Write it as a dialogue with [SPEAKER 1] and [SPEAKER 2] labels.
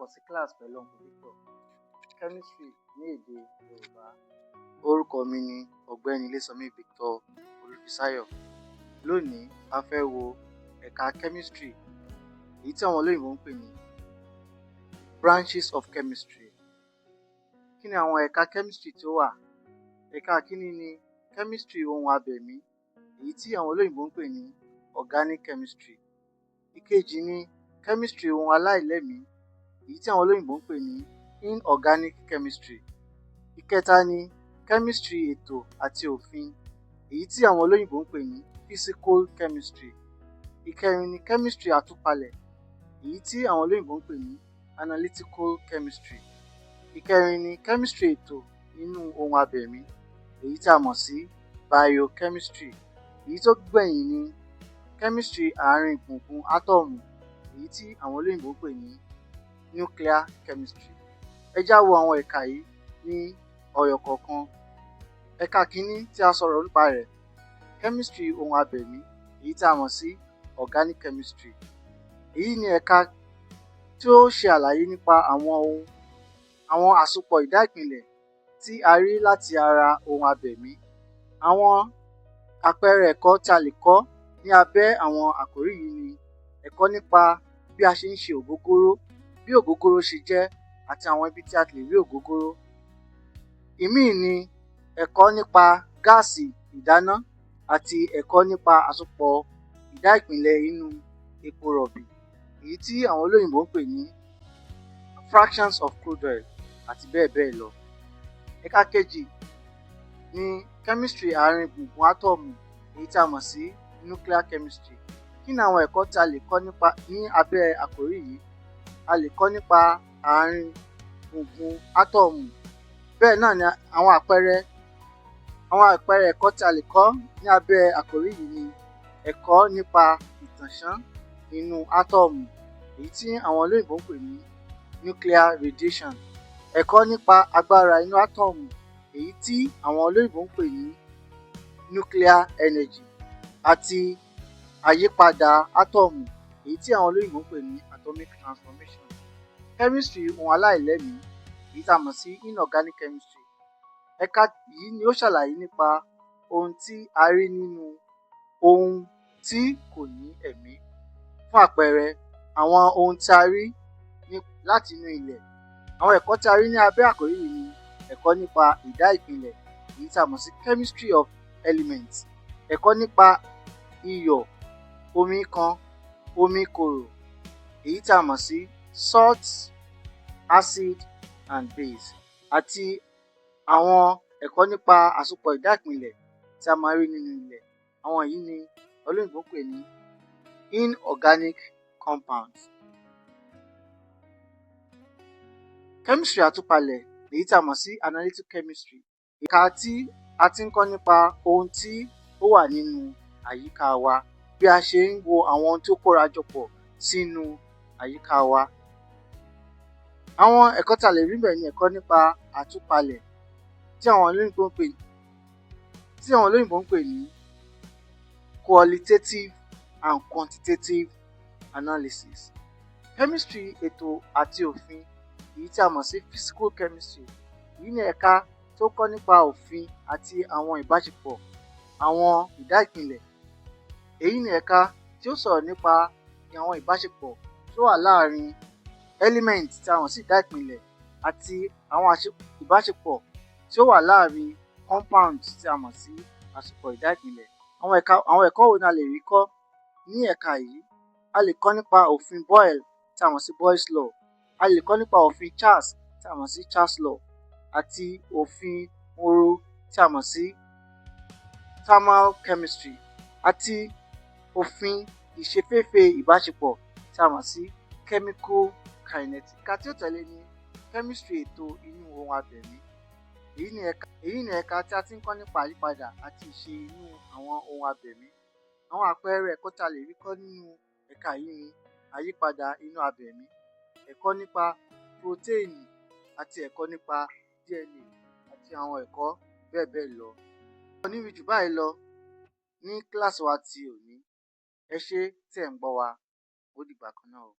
[SPEAKER 1] Káàbọ̀ sí class pẹ̀lú Uncle Victor. Chemistry ní èdè Yorùbá. Orúkọ mi ni Ọ̀gbẹ́ni Ilésanmí Victor Olúfisáyọ̀. Lónìí, a fẹ́ wo ẹ̀ka chemistry, èyí tí àwọn olóyìnbó ń pè ní branches of chemistry. Kí ni àwọn ẹ̀ka chemistry tí ó wà? Ẹ̀ka kínní ni chemistry ohun abẹ̀mí, èyí tí àwọn olóyìnbó ń pè ní organic chemistry. Ìkejì ni chemistry ohun aláìlẹ́mìí, èyí tí àwọn olóyìnbó ń pè ní inorganic chemistry. Ìkẹta ni chemistry ètò àti òfin, èyí tí àwọn olóyìnbó ń pè ní physical chemistry. Ìkẹrin ni chemistry àtúpalẹ̀, èyí tí àwọn olóyìnbó ń pè ní analytical chemistry. Ìkẹrin ni chemistry ètò nínú ohun abẹ̀mí, èyí tí a mọ̀ sí biochemistry. Èyí tó gbẹ̀yìn ni chemistry àárín gbùngbùn átọ́ọ̀mù, èyí tí àwọn olóyìnbó ń pè ní nuclear chemistry. Ẹ jẹ́ á wo àwọn ẹ̀ka yìí ní ọyọ kọ̀ọ̀kan. Ẹ̀ka kínní tí a sọ̀rọ̀ nípa rẹ̀, chemistry ohun abẹ̀mí, èyí tí a mọ̀ sí organic chemistry. Èyí ni ẹ̀ka tí ó ṣe àlàyé nípa àwọn ohun, àwọn àsopọ̀ ìdá ìpìlẹ̀ tí a rí láti ara ohun abẹ̀mí. Àwọn àpẹẹrẹ ẹ̀kọ́ tí a lè kọ́ ní abẹ́ àwọn àkòrí yìí ni ẹ̀kọ́ nípa bí a ṣe ń ṣe ògógóró, bí ògógóró ṣe jẹ́ àti àwọn ibi tí a ti lè rí ògógóró. Ìmíì ni ẹ̀kọ́ nípa gáàsì ìdáná àti ẹ̀kọ́ nípa àsopọ̀ ìdá ìpìlẹ̀ inú epo rọ̀bì, èyí tí àwọn olóyìnbó ń pè ní fractions of crude oil, àti bẹ́ẹ̀ bẹ́ẹ̀ lọ. Ẹ̀ka kejì ni chemistry àárín gbùngbùn átọ́ọ̀mù, èyí tí a mọ̀ sí nuclear chemistry. Kí ni àwọn ẹ̀kọ́ tí a lè kọ́ nípa ní abẹ́ àkòrí yìí? A lè kọ́ nípa àárín gbùngbùn átọ́ọ̀mù. Bẹ́ẹ̀ náà ni àwọn àpẹẹrẹ ẹ̀kọ́ tí a lè kọ́ ní abẹ́ àkòrí yìí ni ẹ̀kọ́ nípa ìtànṣán inú átọ́ọ̀mù, èyí tí àwọn olóyìnbó ń pè ní nuclear radiation, ẹ̀kọ́ nípa agbára inú átọ́ọ̀mù, èyí tí àwọn olóyìnbó ń pè ní nuclear energy, àti àyípadà átọ́ọ̀mù, èyí tí àwọn olóyìnbó ń pè ní atomic transformation. Chemistry ohun aláìlẹ́mìí, èyí tí a mọ̀ sí inorganic chemistry. Ẹ̀ka yìí ni ó ṣàlàyé nípa ohun tí a rí nínú ohun tí kò ní ẹ̀mí. Fún àpẹẹrẹ, àwọn ohun tí a rí ní láti inú ilẹ̀. Àwọn ẹ̀kọ́ tí a rí ní abẹ́ àkòrí yìí ni ẹ̀kọ́ nípa ìdá ìpìlẹ̀, èyí tí a mọ̀ sí chemistry of elements, ẹ̀kọ́ nípa iyọ̀, omi kan, omi kòrò, èyí tí a mọ̀ sí salt, acid and base, àti àwọn ẹ̀kọ́ nípa àsopọ̀ ìdá ìpìlẹ̀ tí a máa ń rí nínú ilẹ̀. Àwọn yìí ni olóyìnbó ń pè ní inorganic compounds. Chemistry àtúpalẹ̀, èyí tí a mọ̀ sí analytical chemistry, ẹ̀ka tí a ti ń kọ́ nípa ohun tí ó wà nínú àyíká wa, bí a ṣe ń wo àwọn ohun tí ó kóra jọ pọ̀ sínú àyíká wa. Àwọn ẹ̀kọ́ tí a lè rí níbẹ̀ ni ẹ̀kọ́ nípa àtúpalẹ̀ tí àwọn olóyìnbó ń pè ní qualitative and quantitative analysis. Chemistry ètò àti òfin, èyí tí a mọ̀ sí physical chemistry. Èyí ni ẹ̀ka tó kọ́ nípa òfin àti àwọn ìbáṣepọ̀ àwọn ìdá ìpìlẹ̀. Èyí ni ẹ̀ka tí ó sọ̀rọ̀ nípa àwọn ìbáṣepọ̀ tó wà láàrin element tí a mọ̀ sí ìdá ìpìlẹ̀ àti àwọn ìbáṣepọ̀ tí ó wà láàrin compound tí a mọ̀ sí àsopọ̀ ìdá ìpìlẹ̀. Àwọn ẹ̀kọ́ wo ni a lè rí kọ́ ní ẹ̀ka yìí? A lè kọ́ nípa òfin Boyle tí a mọ̀ sí Boyle's law. A lè kọ́ nípa òfin Charles tí a mọ̀ sí Charles law àti òfin ooru tí a mọ̀ sí thermal chemistry àti òfin ìṣeféfé ìbáṣepọ̀ tí a mọ̀ sí chemical kinetics. Ẹ̀ka tí ó tẹ̀lé ni chemistry ètò inú ohun abẹ̀mí. Èyí ni ẹ̀ka tí a ti ń kọ́ nípa àyípadà àti ìṣe inú àwọn ohun abẹ̀mí. Àwọn àpẹẹrẹ ẹ̀kọ́ tí a lè rí kọ́ nínú ẹ̀ka yìí ni àyípadà inú abẹ̀mí, ẹ̀kọ́ nípa prótéènì àti ẹ̀kọ́ nípa DNA àti àwọn ẹ̀kọ́ bẹ́ẹ̀ bẹ́ẹ̀ lọ. Kò ní rí jù báyìí lọ ní kíláàsì wa ti òní. Ẹ ṣé tí ẹ̀ ń gbọ́ wa. Ó dìgbà kan náà o.